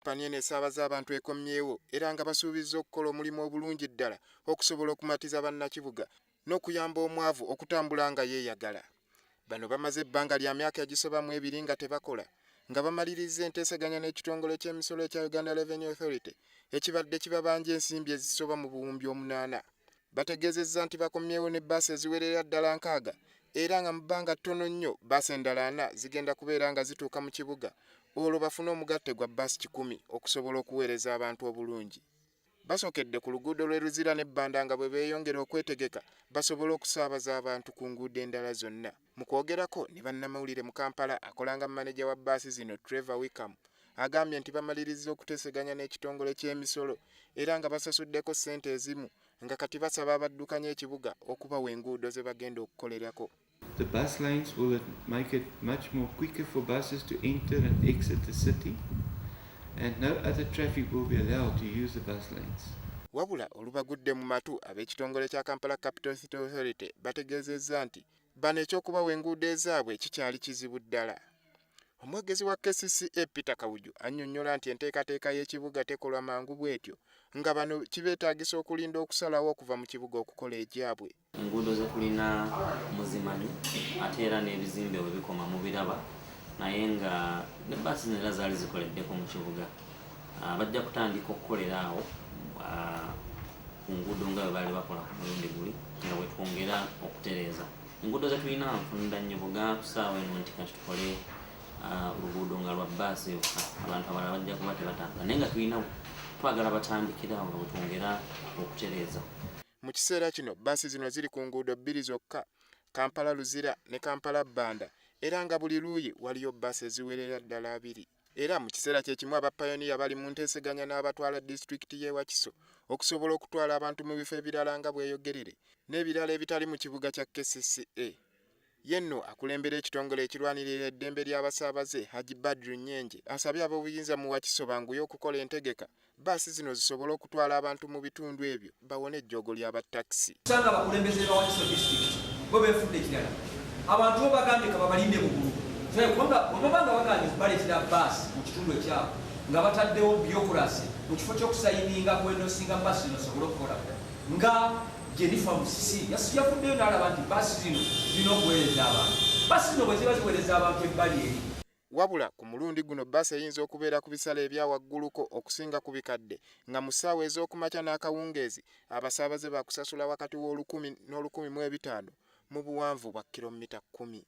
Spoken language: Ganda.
Kampani eno esaabaza abantu ekomyewo era nga basuubizza okukola omulimu obulungi ddala okusobola okumatiza bannakibuga n'okuyamba omwavu okutambula nga yeeyagala. Bano bamaze ebbanga lya myaka egisoba mu ebiri nga tebakola nga bamalirizza enteeseganya n'ekitongole ky'emisolo ekya Uganda Revenue Authority ekibadde kibabanja ensimbi ezisoba mu buwumbi 8. Bategeezezza nti bakomyewo ne bbaasi eziwerera ddala 60 era nga mu bbanga ttono nnyo bbaasi endala ana zigenda kubeera nga zituuka mu kibuga, olwo bafune omugatte gwa bbaasi 100 okusobola okuweereza abantu obulungi. Basookedde ku luguudo lw'e Luzira ne Bbanda nga bwe beeyongera okwetegeka basobole okusaabaza abantu ku nguudo endala zonna. Mu kwogerako ne bannamawulire mu Kampala, akolanga maneja wa bbaasi zino, Trevor Wickham, agambye nti bamalirizza okuteeseganya n'ekitongole ky'emisolo era nga basasuddeko ssente ezimu, nga kati basaba abaddukanya ekibuga okubawa enguudo ze bagenda okukolerako. The bus lanes will make it much more quicker for buses to enter and exit the city, and no other traffic will be allowed to use the bus lanes. Wabula olubagudde mu matu, ab'ekitongole kya Kampala Capital City Authority bategeezezza nti bano ekyokubawa enguudo ezaabwe kikyali kizibu ddala. Omwogezi wa KCCA, Peter Kawuju, annyonnyola nti enteekateeka y'ekibuga tekolwa mangu bw'etyo, nga bano kibeetaagisa okulinda okusalawo okuva mu kibuga okukola egyabwe. Enguudo zetulina muzimanyi, ate era n'ebizimbe we bikoma mubiraba, naye nga ne baasi zino era zaali zikoleddeko mu kibuga. Bajja kutandika okukolera awo ku nguudo nga bwe baali bakola ku mulundi guli, nga bwe twongera okutereeza enguudo zetulina. Nfunda nnyo buga ku ssaawa eno nti kati tukole oluguudo nga lwa bbaasi yokka, abantu abalala bajja kuba tebatambula, naye nga tulina twagala batandikirawo nga bwe twongera okutereeza. Mu kiseera kino bbaasi zino ziri ku nguudo bbiri zokka, Kampala Luzira ne Kampala Bbanda, era nga buli luuyi waliyo bbaasi eziwerera ddala abiri. Era mu kiseera kye kimu, abapayoniya bali mu nteeseganya n'abatwala disitulikiti y'e Wakiso okusobola okutwala abantu mu bifo ebirala nga Bweyogerere n'ebirala ebitali mu kibuga kya KCCA. Ye nno akulembera ekitongole ekirwanirira eddembe ly'abasaabaze, Haji Badru Nyenje, asabye ab'obuyinza mu Wakiso banguye okukola entegeka baasi zino zisobole okutwala abantu mu bitundu ebyo bawone ejjoogo ly'abatakisi. Osanga abakulembeze ba Wakiso District bo beefudde kirala. Abantu bo bagambye kababalinde mugulu, kubanga bwe baba nga bagambye okubaleetera baasi mu kitundu ekyabwe nga bataddewo bureaucracy mu kifo ky'okusayininga kwendorsinga baasi zino zisobole okukola, nga Jennifer Musisi yavuddeyo n'alaba nti baasi zino zirina okuweereza abantu. Baasi zino bwe ziba ziweereza abantu ebbali eri Wabula ku mulundi guno bbaasi eyinza okubeera ku bisale ebya wagguluko okusinga ku bikadde, nga mu ssaawa ez'okumakya n'akawungeezi abasaabaze baakusasula wakati w'olukumi n'olukumi mu ebitaano mu buwanvu bwa kilomita 10.